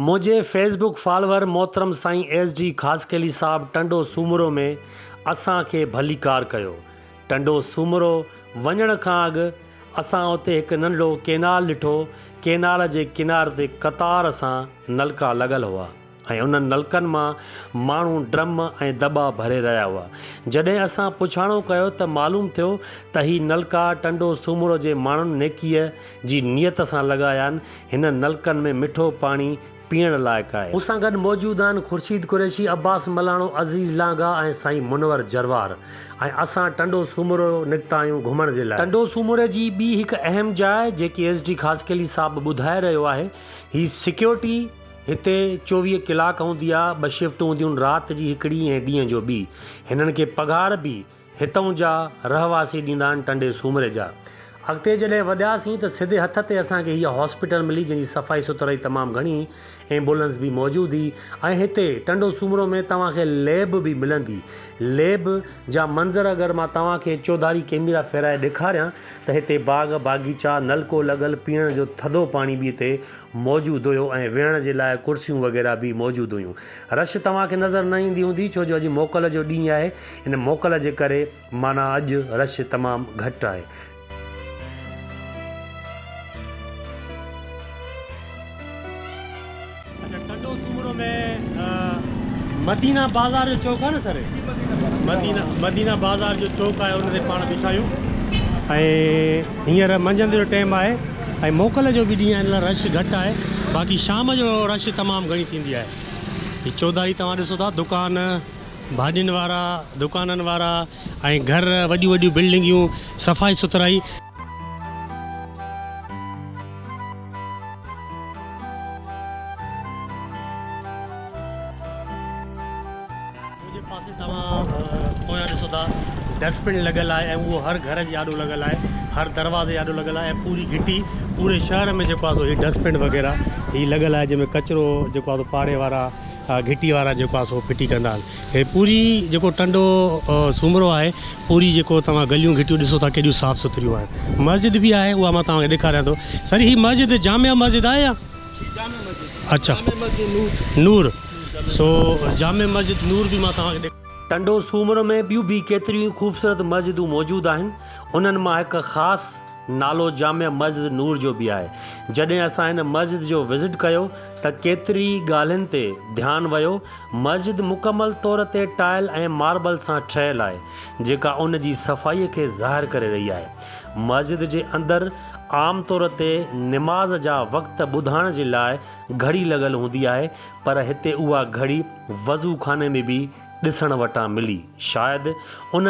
منهنجي fee book follower محترم سائين ايس ڊي خاصخيلي صاحب ٽنڊو سومرو ۾ اسان کي ڀليڪار ڪيو. ٽنڊو سومرو وڃڻ کان اڳ اسان اتي هڪ ننڍڙو ڪينال ڏٺو، ڪينال جي ڪناري تي قطار سان نلڪا لڳل هئا ۽ انهن نلڪن مان ماڻهو ڊرم ۽ دٻا ڀري رهيا هئا. جڏهن اسان پڇاڻو ڪيو ته معلوم ٿيو ته هي نلڪا ٽنڊو سومرو جي ماڻهن نيڪيء جي نيت سان لڳايا آهن، هن نلڪن ۾ مٺو پاڻي پيئڻ لائق آهي. مون سان گڏ موجود آهن خورشيد قريشي، عباس ملاڻو، عزيز لانگاهه ۽ سائين منور جروار ۽ اسان ٽنڊو سومرو نڪتا آهيون گهمڻ جي لاء. ٽنڊو سومري جي ٻي هڪ اهم جاء جيڪي ايس ڊي خاصخيلي صاحب ٻڌائي رهيو آهي، هي سيڪيورٽي هتي 24 ڪلاڪ هوندي آهي، ٻه شفٽون هونديون آهن رات جي هڪڙي ۽ ڏينهن جو ٻي. هنن کي پگهار به هتئون جا رهواسي ڏيندا آهن ٽنڊي سومري جا. اڳتي جڏهن وڌياسين ته سڌي هٿ تي اسان کي هيء هاسپيٽل ملي جنهن جي صفائي سٿرائي تمام گهڻي هئي، ايمبولنس به موجود هئي ۽ هتي ٽنڊو سومرو ۾ توهان کي ليب به ملندي. ليب جا منظر اگر مان توهان کي چوڌاري ڪيميرا ڦيرائي ڏيکاريان ته هتي باغ، باغيچا، نلڪو لڳل پيئڻ جو ٿڌو پاڻي به هتي موجود هيو ۽ ويهڻ جي لاء ڪرسيون وغيره به موجود هيون. رش توهان کي نظر نه ايندي هوندي ڇو جو اڄ موڪل جو ڏينهن آهي ان موڪل جي ڪري معنيٰ اڄ رش تمام گهٽ آهي. اچا ٽنڊو سومرو ۾ مدينه بازار جو چوڪ آهي نه سر؟ مدينه مدينه بازار جو چوڪ آهي ان تي پاڻ بيٺا آهيون ۽ هينئر منجهند جو ٽيم آهي ۽ موڪل جو به ڏينهن آهي ان لاء رش گهٽ آهي باقي شام جو رش تمام گهڻي ٿيندي آهي. هي چوڌاري توهان ڏسو ٿا دڪان ڀاڄين وارا دڪانن وارا ۽ گهر وڏيون وڏيون بلڊنگيون صفائي سٿرائي. منهنجي پاسي توهان پويان ڏسو ٿا ڊسٽ بن لڳل آهي ۽ اهو هر گهر جي آڏو لڳل آهي هر دروازي جي آڏو لڳل آهي ۽ پوري گهٽي پوري شهر ۾ جيڪو آهي سو هي ڊسٽ بن وغيره هي لڳل آهي جنهن ۾ ڪچرو جيڪو آهي سو پاڙي وارا گهٽي وارا جيڪو آهي سو ڦٽي ڪندا آهن هي پوري جيڪو ٽنڊو سومرو آهي پوري جيڪو توهان گليون گهٽيون ڏسو ٿا ڪيڏيون صاف سٿريون آهن مسجد به آهي اها مان توهان کي ڏيکاريان ٿو سر هي مسجد جامع مسجد آهي يا اڇا نور سو جامع مسجد نور به مان توهان کي ٽنڊو سومرو ۾ ٻيون به ڪيتريون ئي خوبصورت مسجدون موجود آهن انهن مان هڪ خاص نالو جامع مسجد نور جو به آهي. جڏهن اسان هن مسجد جو وزٽ ڪيو ته ڪيتري ئي ڳالهين تي ڌيان ويو. مسجد مڪمل طور تي ٽائل ۽ ماربل سان ٺهيل آهي، جيڪا ان جي صفائيء کي ظاهر ڪري رهي آهي. مسجد جي اندر عام طور تي نماز جا وقت ٻڌائڻ جي لاء گهڙي لڳل هوندي آهي، پر هتي اها گهڙي وضو خاني ۾ به ڏسڻ وٽان ملي. شايد ان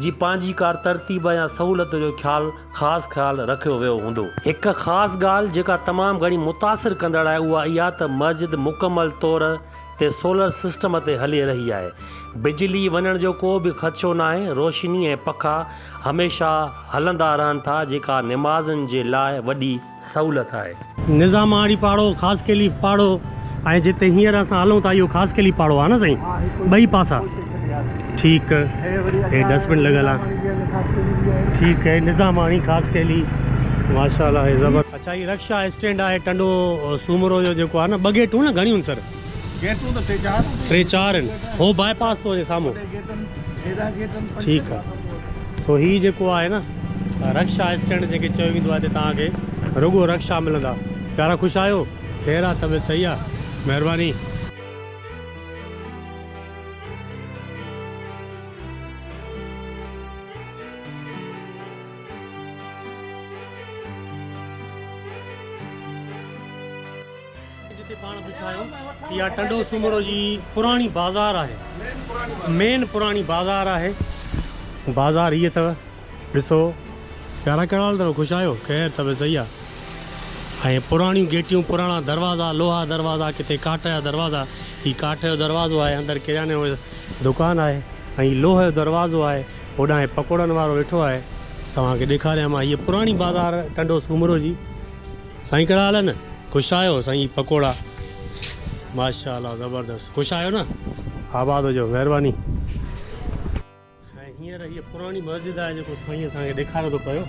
جي پنهنجي ڪا ترتيب يا سهولت جو خيال خاص خيال رکيو ويو هوندو. هڪ خاص ڳالهه جيڪا تمام گهڻي متاثر ڪندڙ آهي اها اها ته مسجد مڪمل طور تي سولر سسٽم تي هلي رهي آهي. بجلي وڃڻ جو ڪو به خدشو ناهي، روشني ۽ پکا هميشه هلندا رهن ٿا جيڪا نمازين جي لاء وڏي سهولت آهي. نظاماڻي پاڙو، خاصخيلي پاڙو ۽ جتي هينئر اسان هلون ٿا اهو خاصخيلي پاڙو آهي نه سائين ٻئي پاسا ٺيڪ هي ڊسٽ بن لڳل آهي ٺيڪ هي نظاماڻي خاصخيلي ماشاءالله هي زبر اڇا هي رڪشا اسٽينڊ آهي ٽنڊو سومرو جو جيڪو آهي نه ٻه گيٽون نه گهڻيون آهن سر گيٽون ته ٽي چار ٽي چار آهن هو باء پاس ٿو وڃي سامهون ٺيڪ آ سو هي جيڪو آهي نه رڪشا اسٽينڊ جنهن کي چيو ويندو آهي هتي توهان کي رڳو رڪشا ملندا پيارا خوش آهيو خير آ طبيعت صحيح آ مهرباني. جتي پاڻ بيٺا آهيون اها ٽنڊو سومرو جي پراڻي بازار آهي مين پراڻي بازار آهي بازار هي اٿو ڏسو پيارا ڪهڙا حال اٿو خوش آهيو خير طبيعت صحيح آهي ۽ پراڻيون گيٽيون پراڻا دروازا لوها دروازا ڪٿي ڪاٺ جا دروازا هي ڪاٺ جو دروازو آهي اندر ڪرياني جو دڪان آهي ۽ لوهه جو دروازو آهي هوڏانهن پڪوڙن وارو ويٺو آهي توهان کي ڏيکاريان مان هيء پراڻي بازار ٽنڊو سومرو جي سائين ڪهڙا حال آهن خوش آهيو سائين هي پڪوڙا ماشاءالله زبردست خوش آهيو نه آباد هجو مهرباني ۽ هينئر هيء پراڻي مسجد آهي جيڪو سائين اسان کي ڏيکاري ٿو پيو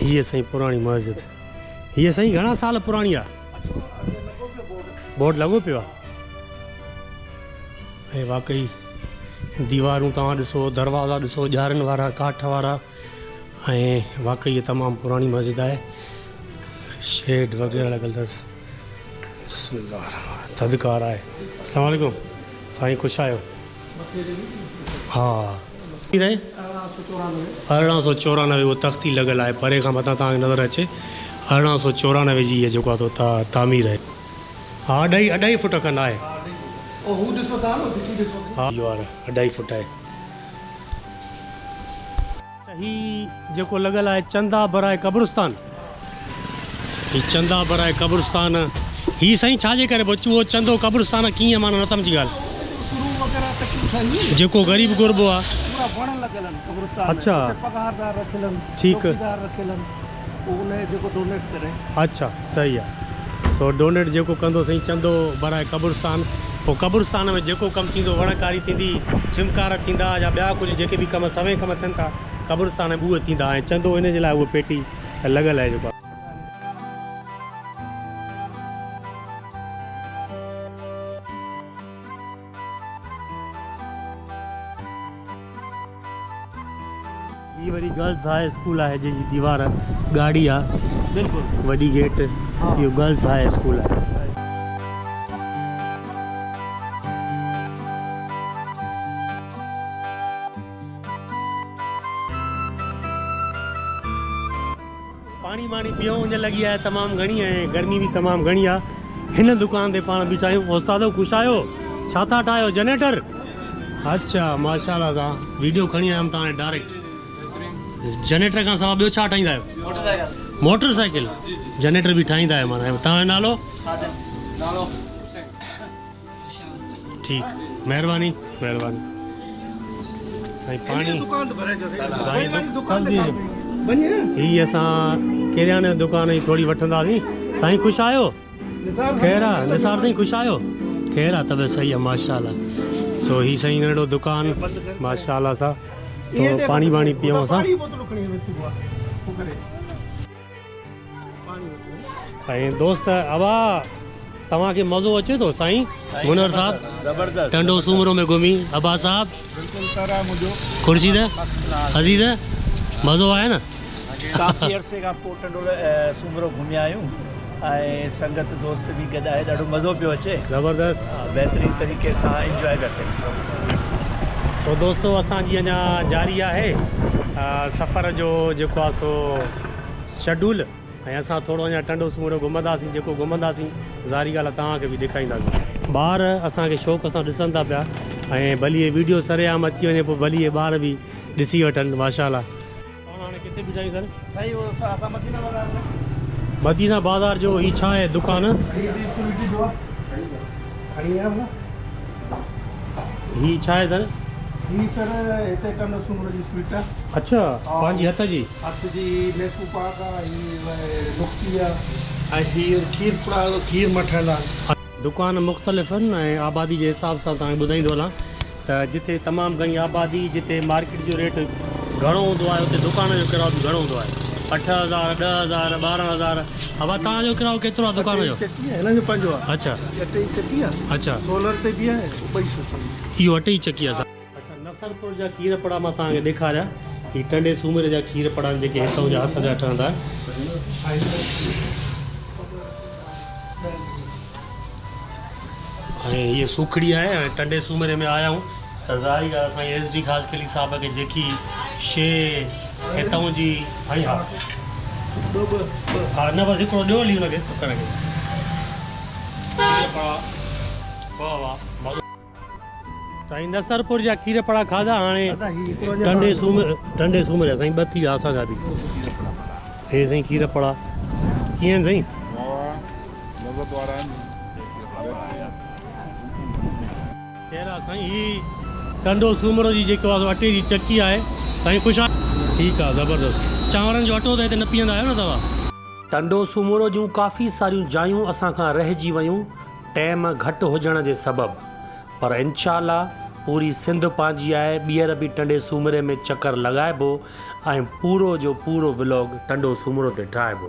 هيء سائين پراڻي مسجد. هيء سائين گهڻا سال پراڻي آ؟ بورڊ لڳو پيو آ. ۽ واقعي ديوارون توهان ڏسو دروازا ڏسو ڄارن وارا ڪاٺ وارا ۽ واقعي هي تمام پراڻي مسجد آهي شيڊ وغيره لڳل اٿس بسم الله الرحمن ٿڌڪار آهي السلام عليڪم سائين خوش آهيو ها 1894 اهو تختي لڳل آهي پري کان متان توهان کي نظر اچي 1894 جي هي جيڪو آهي سو تعمير آهي ها اڍائي اڍائي فوٽ کن آهي ها اهو آهي اڍائي فوٽ آهي هي جيڪو لڳل آهي چندا برائي قبرستان هي چندا برائي قبرستان هي سائين ڇا جي ڪري بچو اهو چندو قبرستان ڪيئن معنيٰ نه سمجهي ڳالهه جيڪو غريب غربو آ اڇا ٺيڪ اڇا صحيح آ سو ڊونيٽ جيڪو ڪندو سائين چندو برائي قبرستان پوء قبرستان ۾ جيڪو ڪم ٿيندو وڻڪاري ٿيندي ڇمڪار ٿيندا يا ٻيا ڪجهه جيڪي به ڪم سوين ڪم ٿين ٿا قبرستان ۾ اهي ٿيندا ۽ چندو ان جي لاء اهو پيٽي لڳل آهي جيڪو. هي وري گرلز هاء اسڪول آهي جنهن جي ديوار ڳاڙهي آ بلڪل وڏي گيٽ اهو گرلز هاء اسڪول آهي. پاڻي ٻاڻي پيئون اڃ لڳي آهي تمام گهڻي ۽ گرمي به تمام گهڻي آهي هن دڪان تي پاڻ بيٺا آهيون استادو خوش آهيو ڇا ٿا ٺاهيو جنريٽر اڇا ماشاء الله سان ويڊيو کڻي آيم تان ڊائريڪٽ جنريٽر کان سوا ٻيو ڇا ٺاهيندا آهيو موٽر سائيڪل جنريٽر به ٺاهيندا آهيو معنيٰ تان جو نالو ساجن نالو حسين ٺيڪ مهرباني مهرباني سائين پاڻي هي اسان ڪرياني جو دڪان جي ٿوري وٺنداسين سائين خوش آهيو خير آ نثار سائين خوش آهيو خير آ طبيعت صحيح آ ماشاءالله سو هي سائين ننڍڙو دڪان ماشاءالله سا ٿورو پاڻي واڻي پيئون اسان ۽ دوست ابا توهان کي مزو اچي ٿو سائين منور صاحب زبردست ٽنڊو سومرو ۾ گهمي ابا صاحب بلڪل تر آهي منهنجو خورشيد عزيز مزو آهي نه ڪافي عرصي کان پوء ٽنڊو سومرو گهميا آهيون ۽ سنگت دوست به گڏ آهي ڏاڍو مزو پيو اچي زبردست بهترين طريقي سان انجواء پيا ڪريون. سو دوستو اسان جي اڃا جاري آهي سفر جو جيڪو آهي سو شيڊول ۽ اسان ٿورو اڃا ٽنڊو سومرو گهمنداسين جيڪو گهمنداسين ظاهري ڳالهه آهي توهان کي به ڏيکارينداسين. ٻار اسان کي شوق سان ڏسن ٿا پيا ۽ ڀلي هي ويڊيو سري عام اچي وڃي پوء ڀلي هي ٻار به ڏسي وٺن ماشاء الله. پاڻ هاڻي ڪٿي بيٺا آهيون سر؟ سائين اهو اسان مدينه بازار ۾. مدينه بازار جو هي ڇا آهي دڪان؟ هي به سوئٽ جو آهي کڻي آيا آهيون. هي ڇا آهي سر؟ هي سر هتي ٽنڊو سومرو جي سوئٽ آهي. اڇا پنهنجي هٿ جي. هٿ جي ميسو پاڪ آ هي نقطي آ ۽ هي کير پڙا کير مان ٺهيل آهن. دڪان مختلف آهن ۽ آبادي جي حساب سان توهان کي ٻڌائيندو هلان ته جتي تمام گهڻي آبادي جتي مارڪيٽ جو ريٽ گهڻو هوندو آهي اتي دڪان جو ڪرايو به گهڻو هوندو آهي 8000 10000 12000 ابا توهان جو ڪرايو ڪيترو آهي دڪان جو؟ اٽي جي چڪي آهي هنن جو پنهنجو آهي. اڇا. اٽي جي چڪي آهي. اڇا. سولر تي به آهي ٻئي سسٽم. اهو اٽي جي چڪي آهي. اڇا نصرپور جا کير پڙا مان توهان کي ڏيکاريا هي ٽنڊي سومري جا کير پڙا آهن جيڪي هتان جا هٿ جا ٺهندا آهن. ۽ هيء سوکڙي آهي ۽ ٽنڊي سومري ۾ آيا آهيون ته ظاهري ڳالهه اسان ايس ڊي خاصخيلي صاحب کي جيڪي شيء هتان جي سائين ها ها نه بس هڪڙو ڏيو هلي هن کي سڪڻ کي کير پڙا واهه واهه سائين نصرپور جا کير پڙا کاڌا هاڻي ٽنڊي سومري ٽنڊي سومري سائين ٻه ٿي ويا اسان جا به هي سائين کير پڙا ڪيئن سائين خير آ سائين هي ٽنڊو سومرو جي جيڪو آ اٽي جي چڪي آهي سائين خوش آ ٺيڪ آ زبردست چانورن جو اٽو ته هتي نه پيئندا آهيو نه توهان. ٽنڊو سومرو جون ڪافي ساريون جايون اسان کان رهجي ويون ٽيم گهٽ هجڻ جي سبب پر انشاء الله پوري سنڌ پنهنجي آهي ٻيهر به ٽنڊي سومري ۾ چڪر لڳائبو ۽ پورو جو پورو ولاگ ٽنڊو سومرو تي ٺاهبو.